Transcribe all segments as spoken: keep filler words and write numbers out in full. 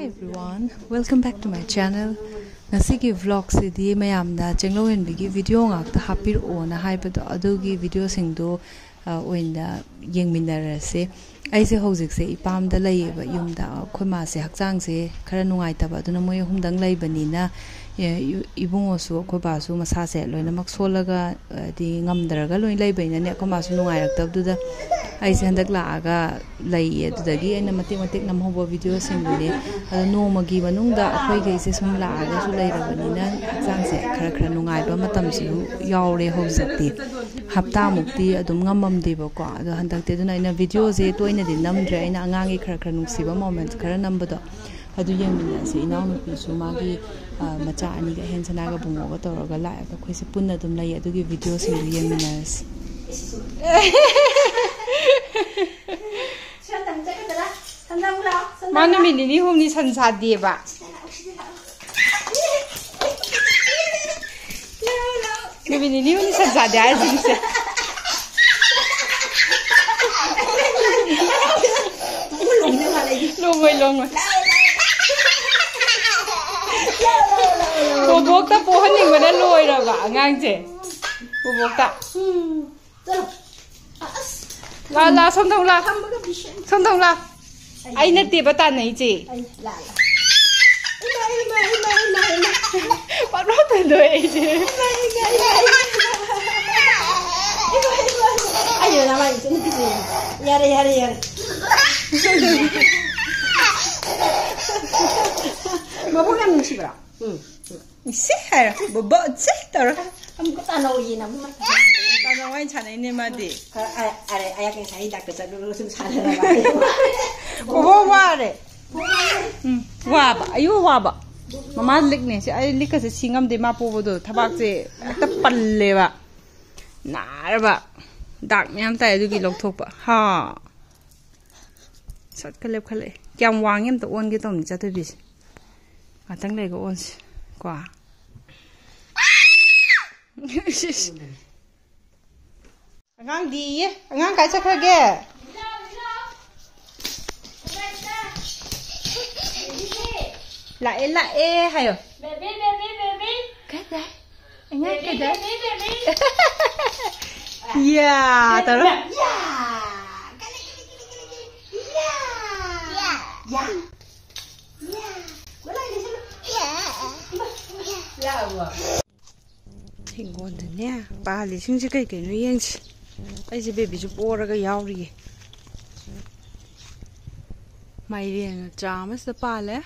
Everyone, welcome back to my channel. ꯉꯁꯤꯒꯤ vlogꯁꯤꯗꯤ ꯃꯌꯥꯝꯅ ꯆꯦꯡꯂꯧ ꯍꯦꯟꯕꯤꯒꯤ video ꯉꯥꯛꯇ ꯍꯥꯞꯄꯤꯔꯛꯑꯣꯅ ꯍꯥꯏꯕꯗꯣ, ꯑꯗꯨꯒꯤ videoꯁꯤꯡꯗꯣ, ꯑ, ꯑꯣꯏꯅ ꯌꯦꯡꯃꯤꯟꯅꯔꯁꯦ꯫ ꯑꯩꯁꯦ ꯍꯧꯖꯤꯛꯁꯦ ꯏꯄꯥꯝꯗ ꯂꯩꯌꯦꯕ, ꯌꯨꯝꯗ꯫ ꯑꯩꯈꯣꯏ ꯃꯥꯁꯦ ꯍꯛꯆꯥꯡꯁꯦ ꯈꯔ ꯅꯨꯡꯉꯥꯏꯇꯕ, ꯑꯗꯨꯅ ꯃꯣꯏ ꯑꯍꯨꯝꯗꯪ ꯂꯩꯕꯅꯤꯅ, ꯑꯦ, ꯏ-, ꯏꯕꯨꯡꯉꯣꯁꯨ ꯑꯩꯈꯣꯏ ꯕꯥꯁꯨ ꯃꯁꯥꯁꯦ ꯂꯣꯏꯅꯃꯛ ꯁꯣꯜꯂꯒ, ꯍꯥꯏꯗꯤ ꯉꯝꯗ꯭ꯔꯒ ꯂꯣꯏ ꯂꯩꯕꯅꯤꯅꯅꯦ, ꯑꯩꯈꯣꯏ ꯃꯥꯁꯨ ꯅꯨꯡꯉꯥꯏꯔꯛꯇꯕꯗꯨꯗ ꯑꯩꯁꯦ ꯍꯟꯗꯛ ꯂꯥꯛꯑꯒ ꯂꯩꯌꯦ꯫ ꯑꯗꯨꯗꯒꯤ ꯑꯩꯅ ꯃꯇꯦꯛ ꯃꯇꯦꯛ ꯅꯝꯍꯧꯕ videoꯁꯤꯡꯗꯨꯅꯦ꯫ ꯑꯗꯣ ꯅꯣꯡꯃꯒꯤ ꯃꯅꯨꯡꯗ ꯑꯩꯈꯣꯏꯈꯩꯁꯦ ꯁꯨꯝ ꯂꯥꯛꯑꯒꯁꯨ ꯂꯩꯔꯕꯅꯤꯅ ꯍꯛꯆꯥꯡꯁꯦ ꯈꯔ ꯈꯔ ꯅꯨꯡꯉꯥꯏꯕ ꯃꯇꯝꯁꯨ ꯌꯥꯎꯔꯦ ꯍꯧꯖꯤꯛꯇꯤ꯫ ꯍꯞꯇꯥꯃꯨꯛꯇꯤ ꯑꯗꯨꯝ ꯉꯝꯃꯝꯗꯦꯕꯀꯣ꯫ ꯑꯗꯣ ꯍꯟꯗꯛꯇꯤ, ꯑꯗꯨꯅ ꯑꯩꯅ videoꯁꯦ ꯇꯣꯏꯅꯗꯤ ꯅꯝꯗ꯭ꯔꯦ, ꯑꯩꯅ ꯑꯉꯥꯡꯒꯤ ꯈꯔ ꯈꯔ ꯅꯨꯡꯁꯤꯕ moments ꯈꯔ ꯅꯝꯕꯗꯣ꯫ ꯑꯗꯨ ꯌꯦꯡꯃꯤꯟꯅꯁꯦ꯫ ꯏꯅꯥꯎꯅꯨꯄꯤꯁꯨ ꯃꯥꯒꯤ, ꯑ, ꯃꯆꯥ ꯑꯅꯤꯒ, ꯑꯍꯦꯟ ꯁꯅꯥꯒ ꯕꯨꯡꯉꯣꯒ ꯇꯧꯔꯒ ꯂꯥꯛꯑꯦꯕ꯫ ꯑꯩꯈꯣꯏꯁꯦ ꯄꯨꯟꯅ ꯑꯗꯨꯝ ꯂꯩꯌꯦ꯫ ꯑꯗꯨꯒꯤ videoꯁꯤꯡꯗꯨ ꯌꯦꯡꯃꯤꯟꯅꯔꯁꯤ꯫ ꯃꯥ ꯅꯨꯃꯤꯠ ꯅꯤꯅꯤ ꯍꯨꯝꯅꯤ ꯁꯟ ꯁꯥꯗꯦꯕ꯫ ꯅꯨꯃꯤꯠ ꯅꯤꯅꯤ ꯍꯨꯝꯅꯤ ꯁꯟ ꯆꯥꯗꯦ ꯍꯥꯏꯔꯤꯁꯤꯡꯁꯦ꯫ ꯂꯣꯡꯉꯣꯏ, ꯂꯣꯡꯉꯣꯏ꯫ ꯕꯣꯕꯣꯛꯇ ꯄꯣꯛꯍꯟꯅꯤꯡꯕꯅ ꯂꯣꯏꯔꯕ ꯑꯉꯥꯡꯁꯦ꯫ ꯕꯣꯕꯣꯛꯇ꯫ ꯂꯥ, ꯂꯥ, ꯁꯣꯝꯗ ꯑꯃꯨꯛ ꯂꯥ꯫ ꯁꯣꯝꯗ ꯑꯃꯨꯛ ꯂꯥ꯫ ꯑꯩ ꯅꯠꯇꯦꯕ ꯇꯥꯟꯅꯩꯁꯦ꯫ ꯄꯪꯅꯣꯛꯇ ꯅꯣꯛꯑꯦ ꯑꯩꯁꯦ꯫ ꯑꯩꯅ ꯅꯃꯥꯏ ꯏꯆꯟ ꯅꯨꯄꯤꯁꯦ꯫ ꯌꯥꯔꯦ, ꯌꯥꯔꯦ, ꯌꯥꯔꯦ꯫ ꯃꯕꯨꯛ ꯌꯥꯝ ꯅꯨꯡꯁꯤꯕ꯭ꯔꯣ? ꯎꯝ꯫ ꯏꯁꯦ ꯍꯥꯏꯔ, ꯕꯣꯕꯣ, ꯏꯁꯦ ꯇꯧꯔ꯫ ꯑꯃꯨꯛꯀ ꯇꯥꯟꯅꯧꯌꯦ, ꯅꯪ꯫ ꯇꯥꯟꯅꯧ ꯍꯥꯏꯅ ꯁꯥꯟꯅꯩꯅꯦ ꯃꯥꯗꯤ꯫ ꯑ, ꯑ, ꯑꯔꯦ, ꯑꯌꯥ, ꯉꯁꯥꯏ ꯗꯥꯛꯇꯔ ꯆꯠꯂꯨꯔꯒ ꯁꯨꯝ ꯁꯥꯟꯅꯔꯕ꯫ ꯕꯣꯕꯣ ꯋꯥꯔꯦ꯫ ꯎꯝ, ꯋꯥꯕ, ꯑꯌꯨ ꯋꯥꯕ꯫ ꯃꯃꯥ ꯂꯤꯛꯅꯦ ꯁꯤ, ꯑꯩ ꯂꯤꯛꯀꯁꯦ ꯁꯤ ꯉꯝꯗꯦ, ꯃꯥ ꯄꯣꯕꯗꯣ ꯊꯕꯥꯛꯁꯦ ꯍꯦꯛꯇ ꯄꯜꯂꯦꯕ꯫ ꯅꯥꯔꯕ꯫ ꯗꯥꯛ ꯃꯌꯥꯝ ꯇꯥꯏ ꯑꯗꯨꯒꯤ ꯂꯧꯊꯣꯛꯄ꯫ ꯍꯥ꯫ ꯁꯠꯀ ꯂꯦꯞꯈꯠꯂꯛꯑꯦ꯫ ꯀꯌꯥꯝ ꯋꯥꯡꯉꯦ ꯑꯝꯇ ꯑꯣꯟꯒꯦ ꯇꯧꯅꯤ ꯆꯥꯊꯣꯏꯕꯤꯁꯦ꯫ ꯉꯥꯛꯇꯪ ꯂꯩꯔꯒ ꯑꯣꯟꯁꯤ꯫ ꯀꯣ꯫ ꯑꯉꯥꯡꯗꯤꯌꯦ꯫ ꯑꯉꯥꯡ ꯀꯥꯏ ꯆꯠꯈ꯭ꯔꯒꯦ? ꯂꯥꯛꯑꯦ, ꯂꯥꯛꯑꯦ ꯍꯥꯏꯌꯣ꯫ Baby, baby, baby. ꯀꯩꯗꯧꯔꯦ? ꯑꯩꯅ ꯕꯦꯕꯤ, ꯀꯩꯗꯧꯔꯦ? Baby, baby. ꯌꯥ ꯇꯧꯔꯣ꯫ ꯌꯥ꯫ ꯌꯥ꯫ ꯌꯥ꯫ ꯌꯥ꯫ ꯂꯥꯛꯑꯕꯣ? ꯍꯤꯡꯒꯣꯜꯗꯅꯦ ꯄꯥꯜꯂꯤꯁꯤꯡꯁꯦ ꯀꯩ ꯀꯩꯅꯣ ꯌꯦꯡꯁꯤ꯫ ꯑꯩꯁꯦ ꯕꯦꯕꯤꯁꯨ ꯄꯣꯔꯒ ꯌꯥꯎꯔꯤꯌꯦ꯫ ꯃꯥꯏꯔꯦꯟ ꯃꯆꯥ ꯑꯃꯁꯤꯗ ꯄꯥꯜꯂꯦ꯫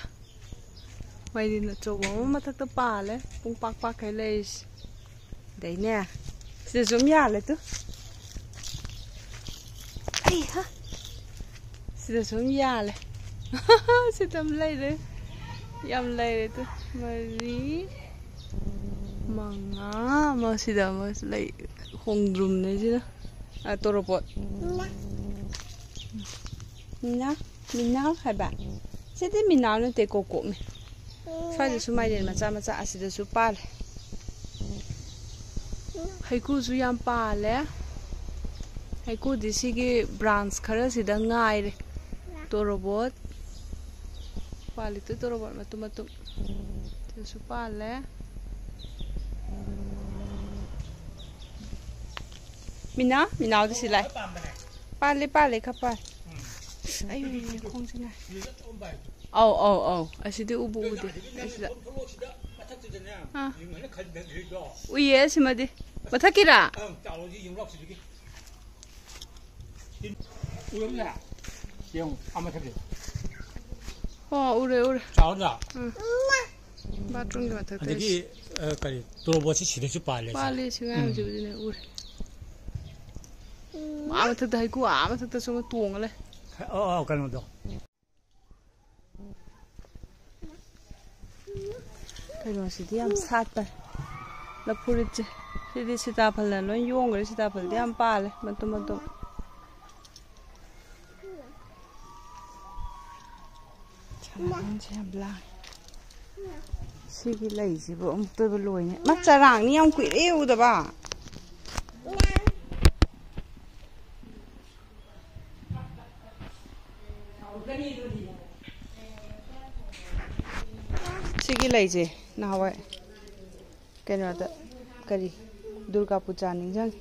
ꯃꯥꯏꯔꯦꯟ ꯑꯆꯧꯕ ꯑꯃ ꯃꯊꯛꯇ ꯄꯥꯜꯂꯦ꯫ ꯄꯨꯡ ꯄꯥꯛ ꯄꯥꯛꯈꯩ ꯂꯩꯔꯤꯁꯦ꯫ ꯑꯗꯩꯅꯦ, ꯁꯤꯗꯁꯨ ꯑꯃ ꯌꯥꯜꯂꯦ ꯇꯨ꯫ ꯑꯩꯍꯥ! ꯁꯤꯗꯁꯨ ꯑꯃ ꯌꯥꯜꯂꯦ꯫ ꯁꯤꯗ ꯑꯃ ꯂꯩꯔꯦ꯫ ꯌꯥꯝ ꯂꯩꯔꯦ ꯇꯨ꯫ ꯃꯔꯤ, ꯃꯉꯥ ꯑꯃ ꯁꯤꯗ ꯑꯃ ꯂꯩ꯫ ꯈꯣꯡꯗ꯭ꯔꯨꯝꯅꯦ ꯁꯤꯅ꯫ ꯑ, ꯇꯣꯔꯣꯕꯣꯠ꯫ ꯃꯤꯅꯥ, ꯃꯤꯅꯥꯎ ꯍꯥꯏꯕ꯫ ꯁꯤꯗꯤ ꯃꯤꯅꯥꯎ ꯅꯠꯇꯦ, ꯀꯣꯛꯀꯣꯛꯅꯦ꯫ ꯁ꯭ꯋꯥꯏꯗꯁꯨ ꯃꯥꯏꯔꯦꯟ ꯃꯆꯥ ꯃꯆꯥ ꯑꯁꯤꯗꯁꯨ ꯄꯥꯜꯂꯦ꯫ ꯍꯩꯀꯨꯁꯨ ꯌꯥꯝ ꯄꯥꯜꯂꯦ꯫ ꯍꯩꯀꯨꯗꯤ ꯁꯤꯒꯤ branch ꯈꯔꯁꯤꯗ ꯉꯥꯏꯔꯦ꯫ ꯇꯣꯔꯣꯕꯣꯠ꯫ ꯄꯥꯜꯂꯤꯗꯨ ꯇꯣꯔꯣꯕꯣꯠ ꯃꯇꯨꯝ ꯃꯇꯨꯝ꯫ ꯁꯤꯗꯁꯨ ꯄꯥꯜꯂꯦ꯫ ꯃꯤꯅꯥ, ꯃꯤꯅꯥꯎꯗꯤ ꯁꯤ ꯂꯥꯛꯑꯦ꯫ ꯄꯥꯜꯂꯦ, ꯄꯥꯜꯂꯦ, ꯈꯔ ꯄꯥꯜꯂꯦ꯫ ꯑꯩ ꯈꯣꯡꯁꯤꯅ꯫ ꯑꯧ, ꯑꯧ, ꯑꯧ꯫ ꯑꯁꯤꯗꯤ ꯎꯕꯨ ꯎꯗꯦ꯫ ꯑꯁꯤꯗ꯫ ꯑꯥ꯫ ꯎꯏꯌꯦ, ꯑꯁꯤꯃꯗꯤ꯫ ꯃꯊꯛꯀꯤꯔꯥ? ꯎꯔꯕꯅꯦ? ꯌꯦꯡꯉꯨ, ꯑꯥ ꯃꯊꯛꯀꯤꯗꯣ꯫ ꯑꯣ, ꯎꯔꯦ, ꯎꯔꯦ꯫ ꯆꯥꯎꯔꯗ꯭ꯔꯥ? ꯎꯝ꯫ Bathroomꯒꯤ ꯃꯊꯛꯇ ꯑꯗꯒꯤ, ꯂꯩꯁꯤ꯫ ꯑ, ꯀꯔꯤ, ꯇꯣꯔꯣꯕꯣꯠꯁꯤ ꯁꯤꯗꯁꯨ ꯄꯥꯜꯂꯦ, ꯁꯦ꯫ ꯄꯥꯜꯂꯦ, ꯁꯤ ꯎꯝ꯫ ꯉꯥꯡꯁꯤꯕꯨꯗꯤꯅꯦ, ꯎꯔꯦ꯫ ꯑꯥ ꯃꯊꯛꯇ ꯍꯩꯀꯨ, ꯑꯥ ꯃꯊꯛꯇꯁꯨ ꯑꯃ ꯇꯣꯡꯉ ꯂꯩ꯫ ꯑꯣ, ꯑꯣ, ꯀꯩꯅꯣꯗꯣ꯫ ꯀꯩꯅꯣꯁꯤꯗꯤ ꯌꯥꯝ ꯁꯥꯠꯄꯅꯦ꯫ ꯂꯐꯨꯔꯤꯠꯁꯦ꯫ ꯁꯤꯗꯤ ꯁꯤꯇꯥꯐꯜꯅ ꯂꯣꯏ ꯌꯣꯝꯈ꯭ꯔꯦ꯫ ꯁꯤꯇꯥꯐꯜꯗꯤ ꯌꯥꯝ ꯄꯥꯜꯂꯦ, ꯃꯇꯨꯝ ꯃꯇꯨꯝ꯫ ꯁꯅꯥꯔꯩꯁꯦ ꯌꯥꯝ ꯂꯥꯡꯉꯦ꯫ ꯁꯤꯒꯤ ꯂꯩꯁꯤꯕꯨ ꯑꯃꯨꯛꯇꯣꯏꯕ ꯂꯣꯏꯅꯦ꯫ ꯃꯥ ꯆꯔꯥꯡꯅꯤ, ꯌꯥꯝ ꯀꯨꯏꯔꯦ ꯎꯗꯕ꯫ ꯁꯤꯒꯤ ꯂꯩꯁꯦ ꯅꯍꯥꯟꯋꯥꯏ ꯀꯩꯅꯣꯗ, ꯀꯔꯤ, ꯗꯨꯔꯒꯥ ꯄꯨꯖꯥ ꯅꯤꯡꯁꯤꯡꯉꯤ,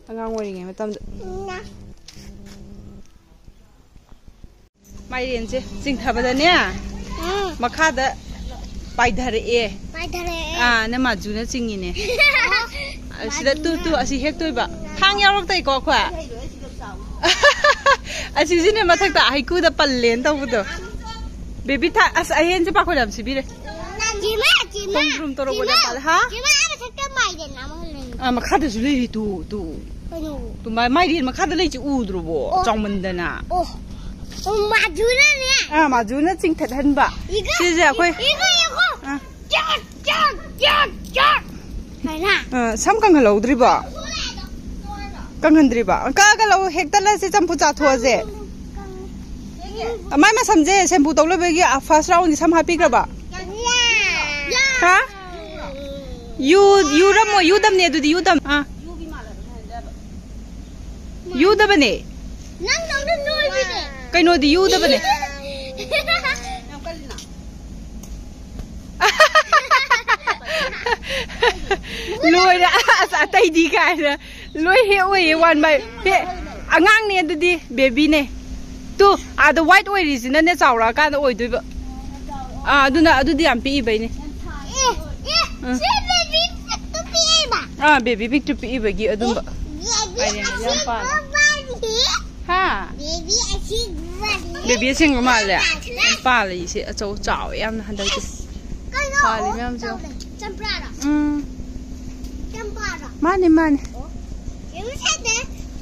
ꯑꯉꯥꯡ ꯑꯣꯏꯔꯤꯉꯩ ꯃꯇꯝꯗ꯫ ꯃꯥꯏꯔꯦꯟꯁꯦ ꯆꯤꯡꯊꯕꯗꯅꯦ, ꯎꯝ꯫ ꯃꯈꯥꯗ ꯄꯥꯏꯊꯔꯛꯑꯦ꯫ ꯄꯥꯏꯊꯔꯛꯑꯦ꯫ ꯑꯥ, ꯅꯃꯥꯖꯨꯅ ꯆꯤꯡꯉꯤꯅꯦ꯫ ꯑꯣ, ꯑꯁꯤꯗ ꯇꯨ, ꯇꯨ, ꯑꯁꯤ ꯍꯦꯛꯇꯣꯏꯕ꯫ ꯊꯥꯡ ꯌꯥꯎꯔꯛꯇꯦꯀꯣ ꯑꯩꯈꯣꯏ? ꯑꯁꯤꯁꯤꯅꯦ ꯃꯊꯛꯇ ꯍꯩꯀꯨꯗ ꯄꯜꯂꯦꯅ ꯇꯧꯕꯗꯣ꯫ ꯕꯦꯕꯤ ꯊꯥ-, ꯑꯁ, ꯑꯍꯦꯟꯁꯦ ꯄꯥꯈꯣꯟ ꯌꯥꯝ ꯁꯤꯕꯤꯔꯦ꯫ ꯆꯤꯃꯥ, ꯆꯤꯃꯥ, ꯈꯣꯡꯗ꯭ꯔꯨꯝ ꯇꯣꯔꯣꯕꯣꯠ ꯌꯥꯝ ꯆꯤꯃꯥ, ꯄꯥꯜꯂꯦ, ꯍꯥ? ꯆꯤꯃꯥ, ꯑꯥ ꯃꯊꯛꯇ ꯃꯥꯏꯔꯦꯟ ꯑꯃ ꯂꯩ꯫ ꯑꯥ, ꯃꯈꯥꯗꯁꯨ ꯂꯩꯔꯤ, ꯇꯨ, ꯇꯨ꯫ ꯀꯩꯅꯣ? ꯇꯨ, ꯃꯥ-, ꯃꯥꯏꯔꯦꯟ ꯃꯈꯥꯗ ꯂꯩꯁꯤ ꯎꯗ꯭ꯔꯣꯕꯣ? ꯑꯣ꯫ ꯆꯥꯎꯃꯟꯗꯅ꯫ ꯑꯣ꯫ ꯑꯣ, ꯃꯥꯖꯨꯅꯅꯦ꯫ ꯑꯥ, ꯃꯥꯖꯨꯅ ꯆꯤꯡꯊꯠꯍꯟꯕ꯫ ꯏꯒ-, ꯁꯤꯁꯦ ꯑꯩꯈꯣꯏ ꯏꯒ ꯌꯦꯡꯉꯣ꯫ ꯑꯥ꯫ ꯆꯥꯛ, ꯆꯥꯛ, ꯆꯥꯛ, ꯆꯥꯛ꯫ ꯍꯥꯏꯅ꯫ ꯑꯥ, ꯁꯝ ꯀꯪꯍꯜꯍꯧꯗ꯭ꯔꯤꯕꯣ? ꯀꯪꯍꯟꯗ꯭ꯔꯤꯕꯣ? ꯀꯛꯑꯒ ꯂꯧ, ꯍꯦꯛꯇꯠꯂꯁꯦ, ꯆꯝꯐꯨꯠ ꯆꯥꯊꯣꯛꯑꯁꯦ꯫ ꯃꯥꯏ ꯃꯁꯝꯁꯦ ꯁꯦꯝꯄꯨ ꯇꯧ ꯂꯣꯏꯕꯒꯤ, ꯑ, first round ꯗꯤ ꯁꯝ ꯍꯥꯠꯄꯤꯈ꯭ꯔꯕ? ꯌꯥ꯫ ꯍꯥ? ꯌꯨ, ꯌꯨꯔꯝꯃꯣ, ꯌꯨꯗꯝꯅꯦ ꯑꯗꯨꯗꯤ, ꯌꯨꯗꯝ-, ꯑꯥ꯫ ꯌꯨꯗꯕꯅꯦ꯫ ꯅꯪꯗꯧꯅ ꯅꯣꯏꯕꯅꯦ꯫ ꯀꯩꯅꯣꯗꯤ ꯌꯨꯗꯕꯅꯦ꯫ ꯂꯣꯏꯔꯦ꯫ ꯑꯁ, ꯑꯇꯩꯗꯤ ꯀꯥꯏꯅ ꯂꯣꯏ ꯍꯦꯛ ꯑꯣꯏꯌꯦ, one by ꯍꯦꯛ꯫ ꯑꯉꯥꯡꯅꯦ ꯑꯗꯨꯗꯤ, baby ꯅꯦ꯫ ꯇꯨ, ꯑꯥꯗ white ꯑꯣꯏꯔꯤꯁꯤꯅꯅꯦ ꯆꯥꯎꯔꯛꯑꯀꯥꯟꯗ ꯑꯣꯏꯗꯣꯏꯕ꯫ ꯑꯥ, ꯑꯗꯨꯅ ꯑꯗꯨꯗꯤ ꯌꯥꯝ ꯄꯤꯛꯏꯕꯩꯅꯦ꯫ ꯑꯦ, ꯑꯦ, ꯎꯝ꯫ ꯁꯤ baby ꯄꯤꯛꯇꯨ ꯄꯤꯛꯏꯕ? ꯑꯥ, baby ꯄꯤꯛꯇꯨ ꯄꯤꯛꯏꯕꯒꯤ ꯑꯗꯨꯝꯕ꯫ ꯑꯦ, baby ꯃꯥꯏꯔꯦꯟꯁꯦ ꯌꯥꯝ ꯑꯁꯤꯕ ꯄꯥꯜꯂꯦ꯫ ꯃꯥꯜꯂꯤ꯫ ꯍꯥ? Baby ꯑꯁꯤꯕ ꯃꯥꯜꯂꯤ꯫ Baby ꯑꯁꯦꯡꯕ ꯃꯥꯜꯂꯦ꯫ ꯌꯥꯝ ꯄꯥꯜꯂꯦ ꯏꯁꯦ, ꯑꯆꯧ ꯆꯥꯎꯋꯦ ꯌꯥꯝꯅ ꯍꯟꯗꯛꯇꯤ꯫ ꯀꯩꯅꯣ? ꯄꯥꯜꯂꯤ ꯃꯌꯥꯝꯁꯦ ꯌꯦꯡꯉꯣ꯫ ꯆꯝꯄ꯭ꯔꯥꯔꯣ? ꯎꯝ꯫ ꯆꯝꯄ꯭ꯔꯥꯔꯣ? ꯃꯥꯅꯦ, ꯃꯥꯅꯦ꯫ ꯑꯣ꯫ ꯌꯦꯡꯉꯨꯁꯦ,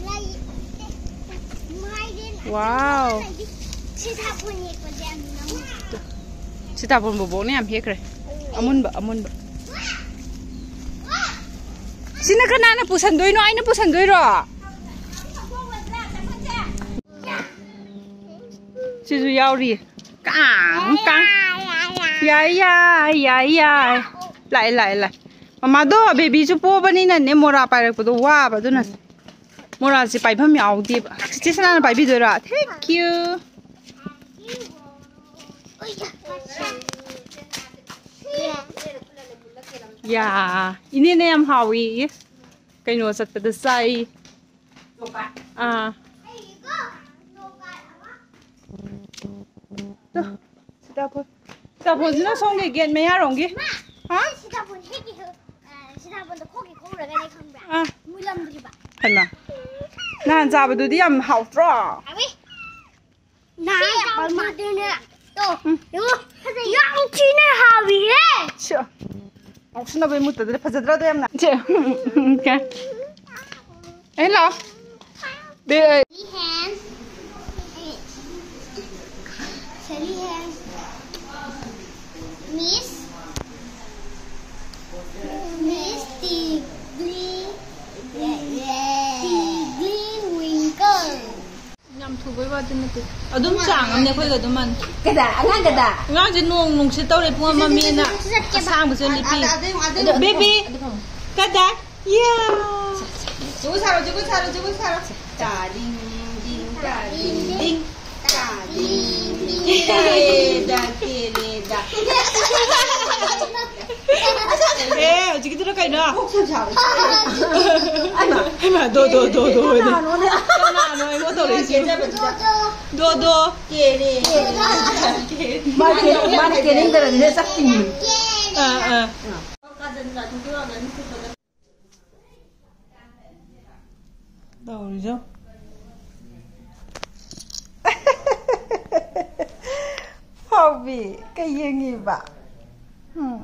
ꯂꯩ-, ꯃꯥꯏꯔꯦꯟ ꯋꯥꯎ꯫ ꯑꯆꯧꯕ ꯂꯩ꯫ ꯁꯤꯇꯥꯕꯣꯟ ꯍꯦꯛꯄꯁꯦ ꯌꯥꯝ ꯅꯨꯡꯉꯥꯏ꯫ ꯁꯤꯇꯥꯕꯣꯟ ꯕꯣꯕꯣꯛꯅ ꯌꯥꯝ ꯍꯦꯛꯈ꯭ꯔꯦ꯫ ꯑꯃꯨꯟꯕ, ꯑꯃꯨꯟꯕ꯫ ꯁꯤꯅ ꯀꯅꯥꯅ ꯄꯨꯁꯟꯗꯣꯏꯅꯣ? ꯑꯩꯅ ꯄꯨꯁꯟꯗꯣꯏꯔꯣ? ꯁꯤꯁꯨ ꯌꯥꯎꯔꯤ꯫ ꯀꯥꯡ, ꯀꯥꯡ꯫ ꯌꯥꯏ, ꯌꯥꯏ, ꯌꯥꯏ, ꯌꯥꯏ꯫ ꯂꯥꯛꯑꯦ, ꯂꯥꯛꯑꯦ, ꯂꯥꯛꯑꯦ꯫ ꯃꯃꯥꯗꯣ baby ꯁꯨ ꯄꯣꯕꯅꯤꯅꯅꯦ, ꯃꯣꯔꯥ ꯄꯥꯏꯔꯛꯄꯗꯣ ꯋꯥꯕ, ꯑꯗꯨꯅ ꯃꯣꯔꯥꯁꯦ ꯄꯥꯏꯐꯝ ꯌꯥꯎꯗꯦꯕ꯫ ꯆꯤꯆꯦ ꯁꯅꯥꯅ ꯄꯥꯏꯕꯤꯗꯣꯏꯔꯣ? Thank you꯫ ꯌꯥ, ꯏꯅꯦꯅ ꯌꯥꯝ ꯍꯥꯎꯏ꯫ ꯀꯩꯅꯣ ꯆꯠꯄꯗ ꯆꯥꯏ꯫ ꯑꯥ꯫ ꯇꯨ, ꯁꯤꯇꯥꯕꯣꯟ꯫ ꯁꯤꯇꯥꯕꯣꯟꯁꯤꯅ ꯁꯣꯝꯒꯤ ꯒꯦꯠ ꯃꯌꯥꯔꯣꯝꯒꯤ꯫ ꯍꯥ? ꯁꯤꯇꯥꯕꯣꯟ ꯍꯦꯛꯀꯤ ꯍꯦꯛ-, ꯑ, ꯁꯤꯇꯥꯕꯣꯟꯗꯣ ꯈꯣꯛꯀꯤ ꯈꯣꯛꯎꯔꯒꯅꯦ ꯈꯪꯕ꯭ꯔꯥ? ꯑꯥ꯫ ꯃꯨꯜꯂꯝꯗ꯭ꯔꯤꯕ꯫ ꯍꯩꯃꯥ꯫ ꯅꯍꯥꯟ ꯆꯥꯕꯗꯨꯗꯤ ꯌꯥꯝ ꯍꯥꯎꯇ꯭ꯔꯣ? ꯍꯥꯎꯋꯤ꯫ ꯅꯍꯥꯟ ꯆꯥꯕꯗꯨꯅꯦ꯫ ꯇꯣ, ꯎꯝ꯫ ꯌꯦꯡꯉꯣ꯫ ꯌꯥꯝ ꯊꯤꯅ ꯍꯥꯎꯋꯤꯍꯦ꯫ ꯁꯤꯌꯥ꯫ ꯉꯥꯎꯁꯤꯟꯅꯕꯩ ꯃꯨꯠꯇꯗꯤ ꯐꯖꯗ꯭ꯔꯥ ꯑꯗꯣ ꯌꯥꯝꯅ? ꯁꯦ꯫ ꯀꯌꯥ? ꯑꯦ, ꯂꯥꯛꯑꯣ꯫ Bay-, Sally hands. Sally hands. Miss. Miss Tigli. Tigli Winkle. ꯌꯥꯝ ꯊꯨꯕꯩ ꯋꯥꯗꯤ ꯅꯠꯇꯦ꯫ ꯑꯗꯨꯝ ꯆꯥꯡ ꯑꯃꯅꯦ ꯑꯩꯈꯣꯏꯒ ꯑꯗꯨꯝ ꯃꯥꯟꯅꯩ꯫ ꯀꯗꯥ? ꯑꯉꯥꯡ ꯀꯗꯥ? ꯑꯉꯥꯡꯁꯦ ꯅꯣꯡ ꯅꯨꯡꯁꯤꯠ ꯇꯧꯔꯦ ꯄꯨꯡ ꯑꯃ ꯃꯤꯅ ꯑꯁꯥꯡꯕꯁꯦ ꯂꯤꯄꯤ꯫ ꯕꯦꯕꯤ꯫ ꯀꯗꯥ? ꯌꯥ꯫ ꯖꯒꯣꯏ ꯁꯥꯔꯣ, ꯖꯒꯣꯏ ꯁꯥꯔꯣ, ꯖꯒꯣꯏ ꯁꯥꯔꯣ꯫ ꯇꯥ ꯗꯤꯡ ꯗꯤꯡ, ꯇꯥ ꯗꯤꯡ ꯗꯤꯡ, ꯇꯥ ꯗꯤꯡ ꯗꯤꯡ꯫ ꯀꯦꯔꯦꯗ, ꯀꯦꯔꯦꯗ꯫ ꯑꯦ, ꯍꯧꯖꯤꯛꯀꯤꯗꯨꯅ ꯀꯩꯅꯣ? ꯀꯣꯛ ꯁꯝ ꯁꯥꯕ꯫ ꯍꯩꯃꯥ, ꯍꯩꯃꯥ, ꯗꯣ, ꯗꯣ, ꯗꯣ, ꯗꯣ, ꯍꯣꯏꯅꯦ꯫ ꯀꯅꯥꯅꯣꯅꯦ? ꯀꯅꯥꯅꯣ ꯑꯩꯉꯣꯟꯗ ꯇꯧꯔꯛꯏꯁꯤꯕꯨ? ꯀꯦꯖꯕꯗꯨꯗ꯫ ꯗꯣ, ꯗꯣ꯫ ꯀꯦꯔꯦ꯫ ꯃꯥ ꯀꯦ-, ꯃꯥꯅ ꯀꯦꯅꯤꯡꯗꯅꯅꯦ ꯆꯠꯇꯤꯅꯤ꯫ ꯑꯥ, ꯑꯥ꯫ ꯇꯧꯔꯤꯁꯦ꯫ ꯐꯥꯎꯕꯤ, ꯀꯩ ꯌꯦꯡꯉꯤꯕ? ꯎꯝ꯫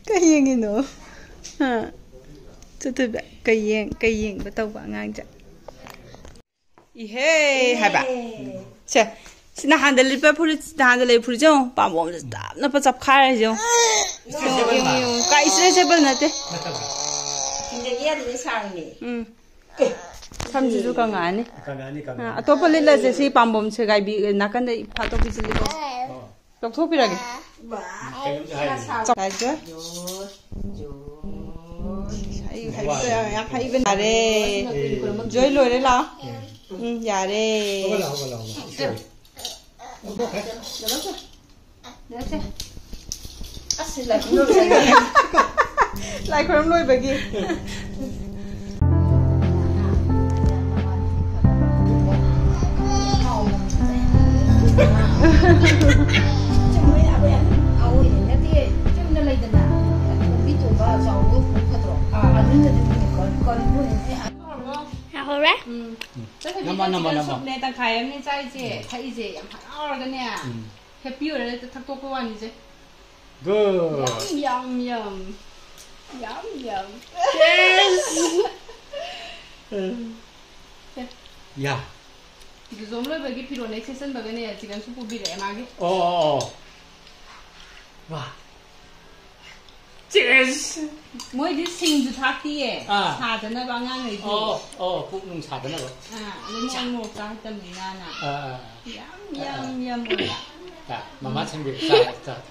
ꯀꯩ ꯌꯦꯡꯉꯤꯅꯣ? ꯍꯥ? ꯆꯠꯇꯣꯏꯕ? ꯀꯩ ꯌꯦꯡ-, ꯀꯩ ꯌꯦꯡꯕ ꯇꯧꯕ ꯑꯉꯥꯡꯁꯦ? ꯏꯍꯦ ꯍꯥꯏꯕ꯫ ꯁꯦ, ꯁꯤ ꯅꯍꯥꯟꯗ ꯂꯤꯠꯄ ꯐꯨꯔꯤꯠ, ꯅꯍꯥꯟꯗ ꯂꯩꯕ ꯐꯨꯔꯤꯠꯁꯦ ꯌꯦꯡꯉꯣ꯫ ꯄꯥꯝꯕꯣꯝꯁꯦ ꯇꯞꯅꯞ ꯆꯞꯈꯥꯏꯔꯦ ꯌꯦꯡꯉꯣ꯫ ꯌꯦꯡꯉꯣ, ꯌꯦꯡꯉꯣ, ꯌꯦꯡꯉꯣ꯫ ꯀꯥꯏ ꯏꯁꯇ꯭ꯔꯦꯆꯦꯕꯜ ꯅꯠꯇꯦ꯫ ꯁꯤꯡꯖꯒꯤ ꯌꯥꯗꯦꯅꯦ, ꯁꯥꯡꯉꯤꯅꯦ꯫ ꯎꯝ꯫ ꯑꯦ꯫ ꯁꯝꯁꯤꯁꯨ ꯀꯪꯉꯛꯑꯅꯤ꯫ ꯀꯪꯉꯛꯑꯅꯤ, ꯑ, ꯀꯪꯉꯛꯑꯅꯤ꯫ ꯑꯇꯣꯞꯄ ꯂꯤꯠꯂꯁꯦ꯫ ꯁꯤ ꯄꯥꯝꯕꯣꯝ ꯁꯦꯒꯥꯏꯕꯤ, ꯅꯥꯀꯟꯗ ꯐꯥꯠꯇꯣꯛꯄꯤꯁꯦ ꯂꯤꯠꯂꯁꯦ꯫ ꯑꯣ꯫ ꯂꯧꯊꯣꯛꯄꯤꯔꯒꯦ꯫ ꯕꯥ, ꯆꯥꯎ-, ꯁꯥ-, ꯁꯥ-, ꯁꯥꯏꯖꯁꯦ꯫ ꯖꯣ, ꯖꯣ꯫ ꯑꯩ ꯍꯩꯕ ꯌꯥꯝ, ꯌꯥꯝ ꯍꯩꯕꯅꯦ꯫ ꯌꯥꯔꯦ꯫ ꯑꯦ꯫ ꯖꯣꯏ ꯂꯣꯏꯔꯦ, ꯂꯥꯛꯑꯣ꯫ ꯎꯝ, ꯌꯥꯔꯦ꯫ ꯍꯧꯒꯠꯂꯣ, ꯍꯧꯒꯠꯂꯣ, ꯍꯧꯒꯠꯂꯣ꯫ ꯁꯦ꯫ ꯂꯧꯊꯣꯛꯈ꯭ꯔꯦ꯫ ꯅꯠꯇꯦ꯫ ꯑꯁ, ꯂꯥꯏ ꯈꯨꯔꯨꯝ ꯂꯣꯏꯕꯒꯤ꯫ ꯂꯥꯏ ꯈꯨꯔꯨꯝ ꯂꯣꯏꯕꯒꯤ꯫ ꯆꯨꯝꯃꯦ, ꯑꯩꯈꯣꯏ ꯌꯥꯝ ꯍꯥꯎꯋꯦ꯫ ꯅꯠꯇꯦ, ꯆꯨꯝꯅ ꯂꯩꯗꯅ, ꯈꯣꯡꯕꯤ ꯇꯣꯡꯕ ꯆꯥꯎꯕꯗꯣ ꯐꯠꯇ꯭ꯔꯣ? ꯑꯥ, ꯑꯗꯨꯅꯗꯤ ꯀꯔꯤ-, ꯀꯔꯤꯅꯣ? ꯍꯥꯎꯔꯦ? ꯎꯝ꯫ ꯅꯝꯃꯣ, ꯅꯝꯃꯣ, ꯅꯝꯃꯣ꯫ ꯁꯨꯞꯅꯦ, ꯇꯪꯈꯥꯏ ꯑꯃꯅꯦ ꯆꯥꯏꯁꯦ, ꯎꯝ꯫ ꯊꯛꯏꯁꯦ, ꯌꯥꯝ ꯍꯔꯥꯎꯔꯒꯅꯦ꯫ ꯎꯝ꯫ ꯍꯦꯞꯄꯤ ꯑꯣꯏꯔ ꯍꯦꯛꯇ ꯊꯛꯇꯣꯛꯄ ꯋꯥꯅꯤꯁꯦ꯫ Good. ꯌꯝ, ꯌꯝ, ꯌꯝ꯫ ꯌꯝ, ꯌꯝ꯫ Yes. ꯌꯥ꯫ ꯂꯨꯖꯣꯝ ꯂꯣꯏꯕꯒꯤ ꯐꯤꯔꯣꯜ ꯍꯦꯛ ꯁꯦꯠꯆꯟꯕꯒꯅꯦ, chicken soup ꯄꯨꯕꯤꯔꯛꯑꯦ ꯃꯥꯒꯤ꯫ ꯑꯣ, ꯑꯣ, ꯑꯣ꯫ ꯋꯥ꯫ Cheers! ꯃꯣꯏꯗꯤ ꯁꯤꯡꯁꯨ ꯊꯥꯛꯇꯤꯌꯦ꯫ ꯑꯥ꯫ ꯁꯥꯗꯅꯕ ꯑꯉꯥꯡꯈꯩꯗꯤ꯫ ꯑꯣ, ꯑꯣ, ꯄꯨꯛ ꯅꯨꯡ ꯁꯥꯗꯅꯕ꯫ ꯑꯥ, ꯑꯗꯨ ꯃꯣꯏ ꯃꯣꯔꯣꯛ ꯆꯥ ꯍꯩꯇꯕꯅꯤꯅꯅ꯫ ꯑꯥ, ꯑꯥ, ꯑꯥ꯫ ꯌꯝ, ꯌꯝ, ꯌꯝ ꯑꯣꯏꯕ꯫ ꯑꯥ, ꯃꯃꯥ ꯁꯤꯡꯕꯤꯔꯣ, ꯆꯥꯔꯣ, ꯆꯥꯔꯣ꯫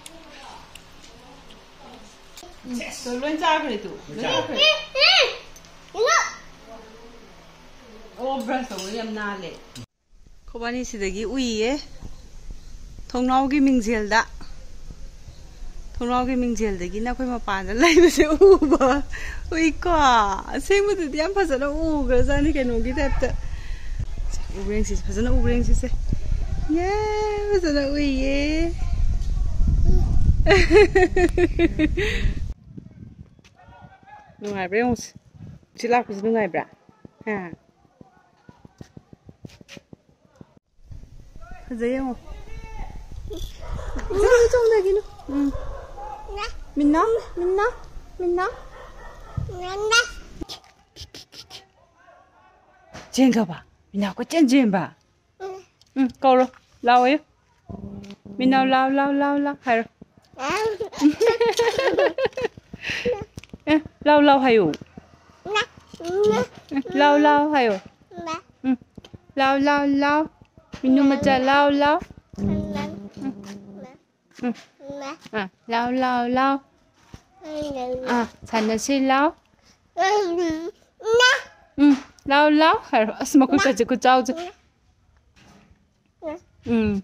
ꯎꯝ, ꯇꯣ ꯂꯣꯏ ꯆꯥꯈ꯭ꯔꯦ ꯇꯨ꯫ ꯂꯣꯏ ꯆꯥꯈ꯭ꯔꯦ꯫ ꯑꯣ, brush ꯇꯧꯕ ꯌꯥꯝ ꯅꯥꯜꯂꯦ꯫ ꯈꯣꯏꯕꯥꯅꯤ ꯁꯤꯗꯒꯤ ꯎꯏꯌꯦ꯫ ꯊꯣꯡꯅꯥꯎꯒꯤ ꯃꯤꯡꯖꯦꯜꯗ꯫ ꯊꯣꯡꯅꯥꯎꯒꯤ ꯃꯤꯡꯖꯦꯜꯗꯒꯤ ꯅꯈꯣꯏ ꯃꯄꯥꯟꯗ ꯂꯩꯕꯁꯦ ꯎꯕ꯫ ꯎꯏꯀꯣ? ꯑꯁꯦꯡꯕꯗꯗꯤ ꯌꯥꯝ ꯐꯖꯅ ꯎꯈ꯭ꯔꯖꯥꯠꯅꯤ ꯀꯩꯅꯣꯒꯤ type ꯇ꯫ ꯎꯕ꯭ꯔꯦꯡꯁꯤꯁꯦ, ꯐꯖꯅ ꯎꯕ꯭ꯔꯦꯡꯁꯤꯁꯦ꯫ ꯌꯦ, ꯐꯖꯅ ꯎꯏꯌꯦ꯫ ꯅꯨꯡꯉꯥꯏꯕ꯭ꯔꯥ ꯌꯦꯡꯉꯨꯁꯦ꯫ ꯁꯤ ꯂꯥꯛꯄꯁꯤ ꯅꯨꯡꯉꯥꯏꯕ꯭ꯔꯥ? ꯍꯥ? ꯐꯖꯩ ꯌꯦꯡꯉꯣ꯫ ꯆꯣꯡꯗꯒꯤꯅꯨ, ꯆꯣꯡꯗꯒꯤꯅꯨ꯫ ꯎꯝ꯫ ꯃꯤꯅꯥ, ꯃꯤꯅꯥ, ꯃꯤꯅꯥ꯫ ꯆꯦꯟꯈ꯭ꯔꯕ? ꯃꯤꯅꯥ ꯀꯣꯏꯆꯦꯟ ꯆꯦꯟꯕ? ꯎꯝ, ꯀꯧꯔꯣ꯫ ꯂꯥꯎꯑꯣꯌꯨ꯫ ꯃꯤꯅꯥꯎ, ꯂꯥꯎ, ꯂꯥꯎ, ꯂꯥꯎ, ꯂꯥꯎ ꯍꯥꯏꯔꯣ꯫ ꯑꯦ, ꯂꯥꯎ, ꯂꯥꯎ ꯍꯥꯏꯌꯨ꯫ ꯎꯝ, ꯂꯥꯎ, ꯂꯥꯎ ꯍꯥꯏꯌꯨ꯫ ꯎꯝ, ꯂꯥꯎ, ꯂꯥꯎ, ꯂꯥꯎ꯫ ꯃꯤꯅꯨ ꯃꯆꯥ, ꯂꯥꯎ, ꯂꯥꯎ꯫ ꯎꯝ꯫ ꯑꯥ, ꯂꯥꯎ, ꯂꯥꯎ, ꯂꯥꯎ꯫ ꯑꯥ, ꯁꯥꯟꯅꯁꯤ ꯂꯥꯎ꯫ ꯎꯝ, ꯂꯥꯎ, ꯂꯥꯎ ꯍꯥꯏꯔꯣ꯫ ꯑꯁ, ꯃꯈꯨꯠꯀꯁꯦ ꯈꯨꯠꯆꯥꯎꯁꯦ꯫ ꯎꯝ꯫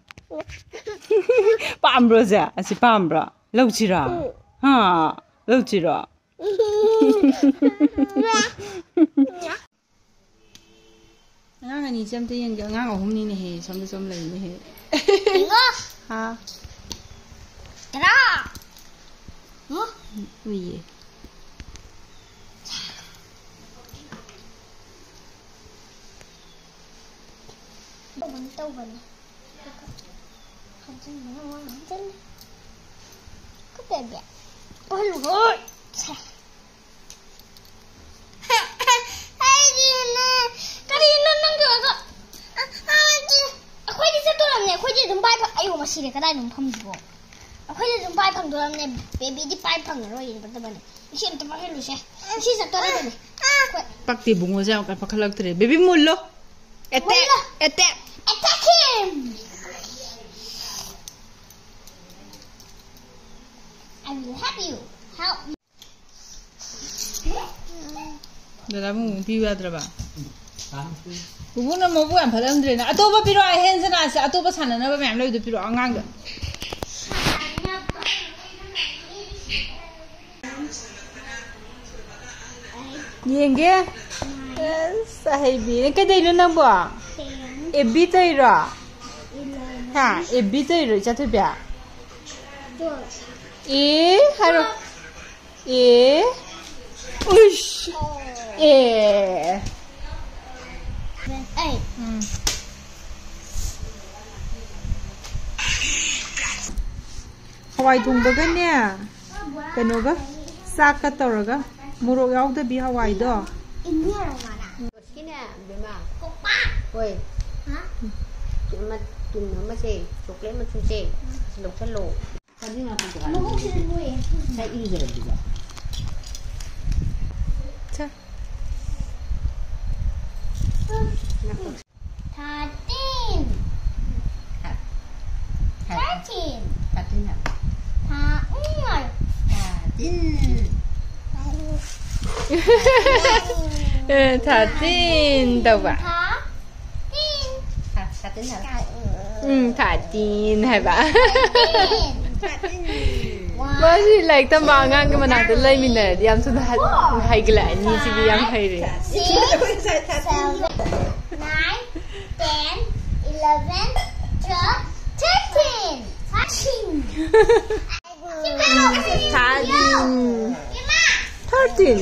ꯄꯥꯝꯕ꯭ꯔꯣ ꯁꯦ? ꯑꯁꯤ ꯄꯥꯝꯕ꯭ꯔꯣ? ꯂꯧꯁꯤꯔꯣ? ꯍꯥ? ꯂꯧꯁꯤꯔꯣ? ꯑꯉꯥꯡ ꯑꯅꯤꯁꯦ ꯑꯝꯇ ꯌꯦꯡꯒꯦ꯫ ꯑꯉꯥꯡ ꯑꯍꯨꯝꯅꯤꯅꯦꯍꯦ, ꯁꯣꯝꯗ ꯁꯨꯝ ꯂꯩꯅꯦꯍꯦ꯫ ꯌꯦꯡꯉꯣ꯫ ꯍꯥ? ꯇꯔꯥ꯫ ꯎꯝ? ꯎꯏꯌꯦ꯫ ꯇꯧꯕꯅꯤ, ꯇꯧꯕꯅꯤ꯫ ꯍꯟꯖꯤꯟꯕꯅ ꯃꯔꯣꯟ ꯑꯃ ꯍꯟꯖꯤꯜꯂꯤ꯫ ꯀꯞꯄꯦꯕꯤ꯫ ꯄꯣꯍꯜꯂꯨꯔꯣꯏ꯫ ꯁꯦ꯫ ꯑꯩꯒꯤꯅꯦ꯫ ꯀꯔꯤꯅꯣ ꯅꯪ ꯇꯧꯔꯒ? ꯑ, ꯑ, ꯑꯩꯈꯣꯏꯗꯤ ꯆꯠꯇꯣꯔꯝꯅꯦ꯫ ꯑꯩꯈꯣꯏꯗꯤ ꯑꯗꯨꯝ ꯄꯥꯏ ꯐ-, ꯑꯌꯣ, ꯃꯁꯤꯗꯤ ꯀꯗꯥꯏꯗꯅꯣ ꯐꯝꯃꯤꯁꯤꯕꯣ? ꯑꯩꯈꯣꯏꯗꯤ ꯑꯗꯨꯝ ꯄꯥꯏ ꯐꯪꯗꯣꯔꯝꯅꯦ꯫ ꯕꯦꯕꯤꯗꯤ ꯄꯥꯏ ꯐꯪꯉꯔꯣꯏ, ꯌꯦꯡꯒꯗꯕꯅꯦ꯫ ꯏꯁꯤꯡ ꯑꯝꯇ ꯄꯥꯏꯍꯜꯂꯨꯁꯦ꯫ ꯏꯁꯤꯡ ꯆꯠꯇꯣꯔꯕꯅꯦ꯫ ꯑꯩꯈꯣꯏ ꯄꯛꯇꯦ ꯏꯕꯨꯡꯉꯣꯁꯦ ꯌꯥꯝ ꯀꯟ ꯄꯥꯈꯠꯂꯛꯇ꯭ꯔꯦ꯫ ꯕꯦꯕꯤ ꯃꯨꯜꯂꯣ꯫ Attack! ꯃꯨꯜꯂꯣ꯫ Attack! Attack him! I will help you. Help me. ꯗꯗꯥ ꯃꯨꯃꯨ ꯄꯤꯌꯨ ꯌꯥꯗ꯭ꯔꯕ? ꯄꯨꯄꯨꯅ ꯃꯕꯨ ꯌꯥꯝ ꯐꯠꯂꯝꯗ꯭ꯔꯦꯅ꯫ ꯑꯇꯣꯞꯄ ꯄꯤꯔꯛꯑꯣ, ꯑꯍꯦꯟ ꯁꯅꯥꯁꯦ꯫ ꯑꯇꯣꯞꯄ ꯁꯥꯟꯅꯅꯕ ꯃꯌꯥꯝ ꯂꯩꯕꯗꯣ ꯄꯤꯔꯛꯑꯣ ꯑꯉꯥꯡꯗ꯫ ꯌꯦꯡꯒꯦ꯫ ꯑꯁ, ꯑꯍꯩꯕꯤꯅꯦ꯫ ꯀꯩꯗꯩꯅꯣ ꯅꯪꯕꯣ? ꯑꯦꯕꯤ ꯇꯩꯔꯣ? ꯍꯥ? ꯑꯦꯕꯤ ꯇꯩꯔꯣ, ꯏꯆꯥꯊꯣꯏꯕꯤ? ꯑꯦ ꯍꯥꯏꯔꯣ꯫ ꯑꯦ꯫ ꯎꯏꯁ꯫ ꯑꯦ꯫ ꯎꯝ꯫ ꯍꯋꯥꯏ ꯊꯣꯡꯕꯒꯅꯦ, ꯀꯩꯅꯣꯒ, ꯆꯥꯛꯀ ꯇꯧꯔꯒ, ꯃꯣꯔꯣꯛ ꯌꯥꯎꯗꯕꯤ ꯍꯋꯥꯏꯗꯣ꯫ ꯁꯤꯅꯦ, ꯕꯦꯝꯃ꯫ ꯍꯣꯏ꯫ ꯑꯃ ꯇꯤꯟ ꯑꯃꯁꯦ, ꯆꯣꯀ꯭ꯂꯦꯠ ꯃꯆꯨꯁꯦ, ꯁꯤ ꯂꯧꯁꯜꯂꯣ꯫ ꯃꯕꯨꯛꯁꯤꯗ ꯅꯣꯏꯌꯦ꯫ ꯉꯁꯥꯏ ꯏꯔꯨꯖꯔꯕꯗꯨꯕꯣ? ꯁꯦ꯫ Thirteen. Thirteen. Thirteen ꯍꯥꯏꯕ꯫ ꯊꯥ ꯎꯝ ꯍꯥꯏꯌꯣ꯫ Thirteen. ꯑꯦ, thirteen ꯇꯧꯕ꯫ Thirteen. ꯊꯥ-, ꯊꯥ-, ꯎꯝ, ꯊꯥꯔꯇꯤꯟ ꯍꯥꯏꯕ꯫ ꯃꯥꯁꯤ ꯂꯥꯏꯔꯤꯛ ꯇꯝꯕ ꯑꯉꯥꯡꯒꯤ ꯃꯅꯥꯛꯇ ꯂꯩꯃꯤꯟꯅꯔꯗꯤ ꯌꯥꯝ ꯊꯨꯅ ꯍ-, ꯍꯩꯒꯠꯂꯛꯑꯅꯤ꯫ ꯁꯤꯗꯤ ꯌꯥꯝ ꯍꯩꯔꯦ꯫ Six, seven, nine, ten, eleven, twelve, thirteen. Thirteen. Thirteen. Thirteen.